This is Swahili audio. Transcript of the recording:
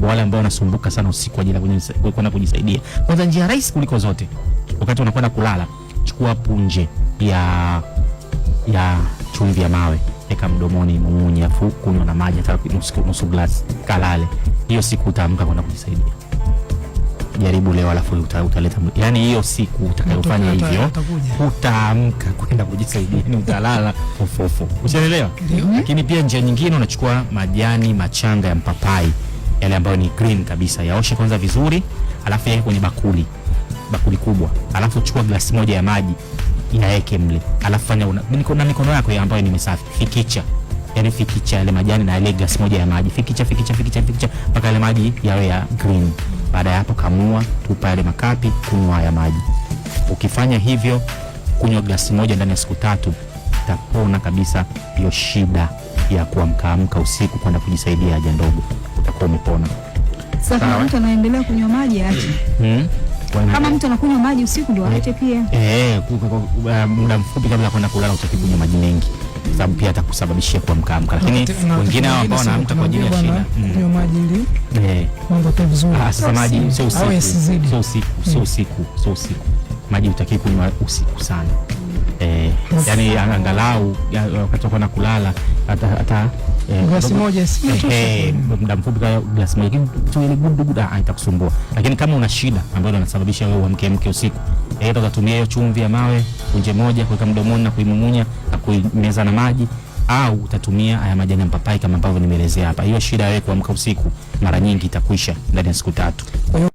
Wale ambao wanasumbuka sana usiku kwa ajili ya kwenda kujisaidia, kwanza njia rahisi kuliko zote, wakati unakwenda kulala, chukua punje ya chumvi ya mawe, weka mdomoni, mumunye, afu kunywa na maji hata nusu glasi, kalale. Hiyo siku utaamka kwenda kujisaidia. Jaribu leo, alafu utaleta, yani hiyo siku utakayofanya hivyo utaamka kwenda kujisaidia, ni utalala fofofo, ushaelewa? Lakini pia njia nyingine, unachukua majani machanga ya mpapai yale ambayo ni green kabisa, yaoshe kwanza vizuri, alafu yaweke kwenye bakuli kubwa, alafu chukua glasi moja ya maji yaeke mle, alafu fanya na mikono yako ya ambayo ni misafi, fikicha, yani fikicha yale majani na ile glasi moja ya maji, fikicha fikicha fikicha fikicha mpaka yale maji yawe ya green. Baada ya hapo, kamua, tupa yale makapi, kunywa haya maji. Ukifanya hivyo, kunywa glasi moja ndani ya siku 3, utapona kabisa hiyo shida ya kuamkaamka usiku kwenda kujisaidia haja ndogo, utakuwa umepona. Sasa kama mtu anaendelea kunywa maji aache. Kama mtu anakunywa maji usiku ndio aache pia. Muda mfupi kabla ya kwenda kulala utaki kunywa maji mengi, sababu pia atakusababishia kuamkaamka. Lakini wengine hao ambao wanaamka kwa ajili ya shida kunywa maji ili mambo yakae vizuri. Sasa maji sio usiku, sio usiku, sio usiku, sio usiku. Maji hutaki kunywa usiku sana. Yani angalau wakati wa kwenda kulala hata glasi moja muda mfupi kama glasi moja tu ile gudu gudu itakusumbua. Lakini kama una shida ambayo inasababisha wewe uamke mke usiku, aidha utatumia hiyo chumvi ya mawe punje moja kuweka mdomoni na kuimumunya na kuimeza na maji, au utatumia haya majani ya mpapai kama ambavyo nimeelezea hapa. Hiyo shida wewe kuamka usiku mara nyingi itakwisha ndani ya siku 3.